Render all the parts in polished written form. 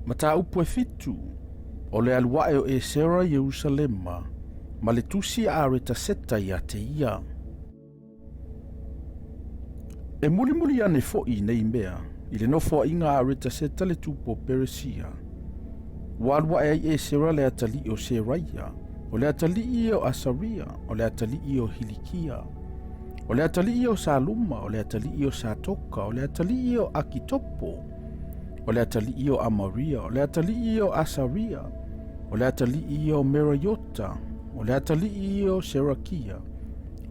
Mataupu e fitu, o le alu ae o Esera i Ierusalema, ma le tusi a Aretaseta ia te ia. E mulimuli ane foi i nei mea, i le nofoaiga a Aretaseta le tupu o Peresia, ua alu ae ai Esera le atalii o Seraia, o le atalii o Asaria, o le atalii o Hilikia, o le atalii o Saluma, o le atalii o Satoka, o le atalii o Akitopo, o le atalii o Amaria, o le atalii o Asaria, o le atalii o Meraiota, o le atalii o Serakia,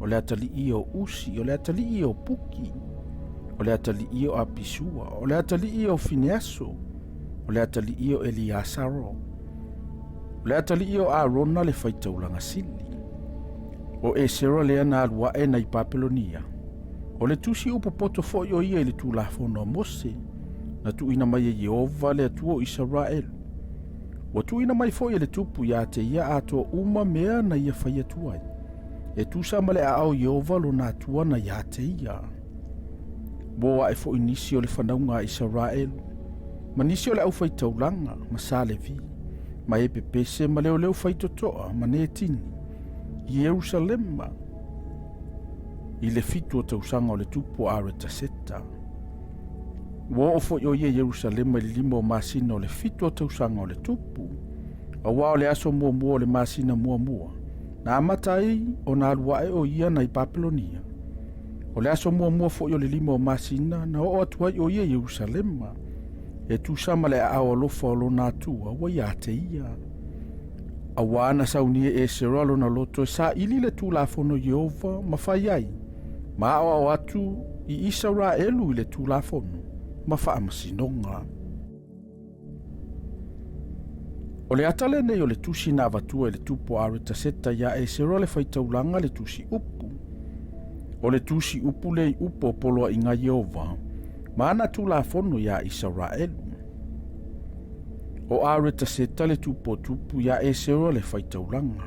o le atalii o Usi, o le atalii o Puki, o le atalii o Apisua, o le atalii o Fineaso, o le atalii o Eliasaro, o le atalii o Arona le faitaulaga sili. O Esera lea na alu ae nai Papelonia. O le tusi upu poto foi o ia i le Tulafono a Mose, na tuuina mai e Ieova le Atua o Isaraelu. Ua tuuina mai foi e le tupu ia te ia atoa uma mea na ia fai atu ai, e tusa ma le aao Ieova lona Atua na ia te ia. Ua o ae foi nisi o le fanauga a Isaraelu, ma nisi o le aufaitaulaga, ma sa Levi, ma e pepese ma leoleo faitotoa, ma Netini, i Ierusalema, i le fitu o tausaga o le tupu o Aretaseta. Ua oo foi o ia i Ierusalema i le 5 o masina o le fitu o tausaga o le tupu, auā o le aso muamua o le masina muamua, na amata ai ona alu ae o ia nai Papelonia. O le aso muamua foi o le 5 o masina na oo atu ai o ia i Ierusalema, e tusa ma le aao alofa o lona Atua ua ia te ia. Auā na saunia e Esera lona loto e saili le Tulafono Ieova ma fai ai, ma aoao atu i Isaraelu i le Tulafono ma faamasinoga. O le ata lenei o le tusi na avatua e le tupu o Aretaseta iā Esera le faitaulaga le tusi upu. O le tusi upu lea i upu o poloaiga Ieova ma ana Tulafono iā Isaraelu. O Aretaseta le tupu o tupu iā Esera le faitaulaga.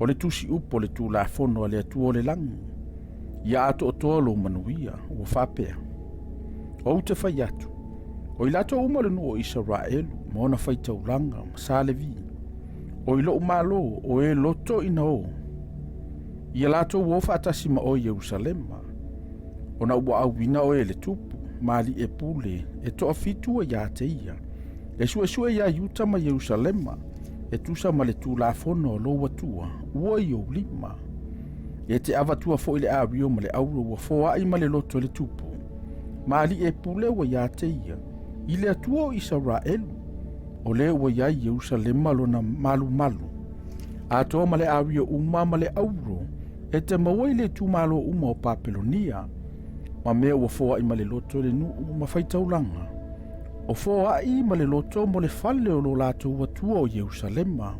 O le tusi upu o le Tulafono a le Atua o le lagi, ia atoatoa lou manuia, ua faapea, Ou te fai atu, o i latou uma le nuu o Isaraelu ma ona faitaulaga ma sa Levi, o i lou malo o e loto ina o, ia latou o faatasi ma oe i Ierusalema, ona ua auina oe e le tupu ma alii e pule e toafitu ua ia te ia, e suesue iā Iuta ma Ierusalema, e tusa ma le Tulafono a lou Atua ua i ou lima. E te avatua foi le ario ma le auro ua foai ma le loto e le tupu, ma alii e pule ua ia te ia, i le Atua o Isaraelu, o le ua i ai Ierusalema lona malumalu, atoa ma le ario uma ma le auro, e te maua i le itumalo uma o Papelonia, ma mea ua foai ma le loto i le nuu ma faitaulaga, o foai ma le loto mo le fale o lo latou Atua o Ierusalema.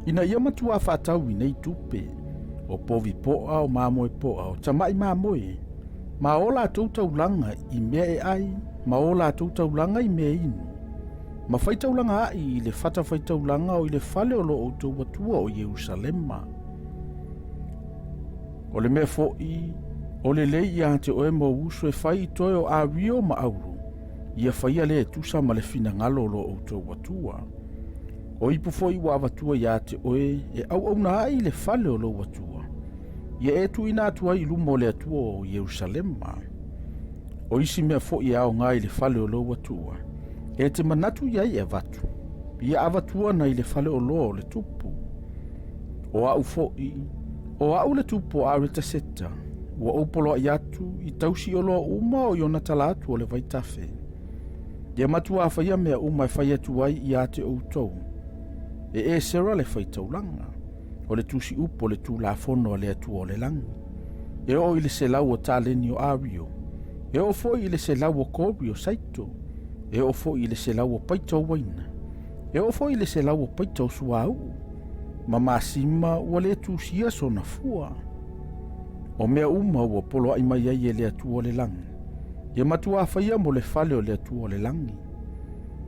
Ina ia matuā faatau i nei tupe, o povi poa, o mamoe poa, o tama'i mamoe, ma o latou taulaga i mea e ai, ma o latou taulaga i mea e inu, ma faitaulaga a'i i le fatafaitaulaga o i le fale o lo outou Atua o Ierusalema. O le mea foi, o lelei ia te oe ma ou uso e fai i toe o ario ma auro, ia faia lea e tusa ma le finagalo o lo outou Atua. O ipu foi ua avatua ia te oe e auauna ai i le fale o lou Atua, ia e tuuina atu ai i luma o le Atua o Ierusalema. O isi mea foi e aoga i le fale o lou Atua, e te manatu i ai e avatu, ia avatua na i le fale oloa o le tupu. O au foi, o au le tupu o Aretaseta, ua ou poloai atu i tausi oloa uma o i ona tala atu o le vaitafe. Ia matuā faia mea uma e fai atu ai ia te outou. E Esera le faitaulaga, o le tusi upu o le Tulafono a le Atua o le lagi. E oo i le 100 o taleni o ario, e oo foi i le 100 o kori o saito, e oo foi i le 100 o paita o uaina, e oo foi i le 100 o paita o suauu, ma masima ua le tusia sona fua. O mea uma ua poloai mai ai e le Atua o le lagi, ia matuā faia mo le fale o le Atua o le lagi.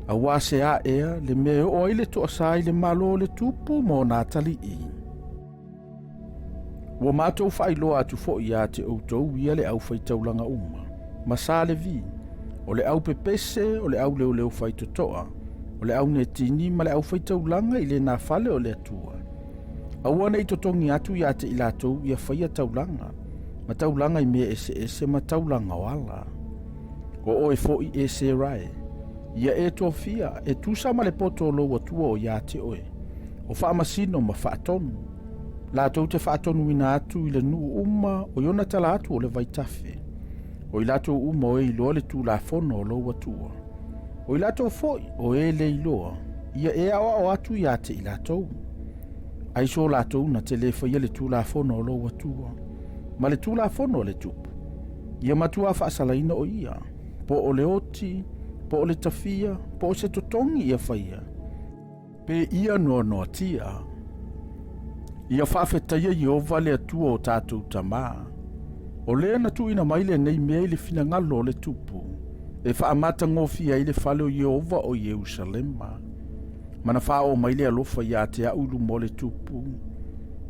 Auā se a ea le mea e oo ai le toasā i le malo o le tupu ma ona atalii. Ua matou faailoa atu foi ia te outou ia le aufaitaulaga uma, ma sa Levi, O le au pepese, o le au leoleo faitotoa, o le au netini ma le au faitaulaga i lena fale o le Atua. Aua ne i totogi atu ia te i latou ia faia taulaga, ma taulaga i mea eseese ma taulaga o ala. O oe foi e Serae, ia e tofia e tusa ma le poto o lou Atua o ia te oe, o faamasino ma faatonu, latou te faatonuina atu i le nuu uma o i ona tala atu o le vaitafe. O i latou uma o e iloa le tulafono o lou Atua. O i latou foi o e le iloa, ia e aoao atu ia te i latou. Ai so latou na te le faia le tulafono o lou Atua, ma le tulafono a le tupu. Ia matua faasalaina o ia, po o le oti, po o le tafia, po o se totogi ia faia, pe ia noanoatia. Ia faafetaia Ieova le Atua o tatou tamā, o lea na tuuina mai lenei mea i le finagalo o le tupu, e faamatagofie ai le fale o Ieova o Ierusalema. Ma na faaoo mai le alofa ia te a'u i luma o le tupu,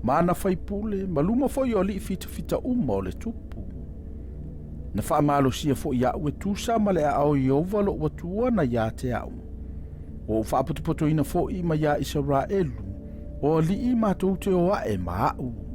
ma ana faipule, ma luma foi o alii fitafita uma o le tupu. Na faamalosia foi a'u e tusa ma le aao o Ieova lo'u Atua na ia te a'u. Ua ou faapotopotoina foi ma ia Isaraelu, o alii matou te o ae ma a'u.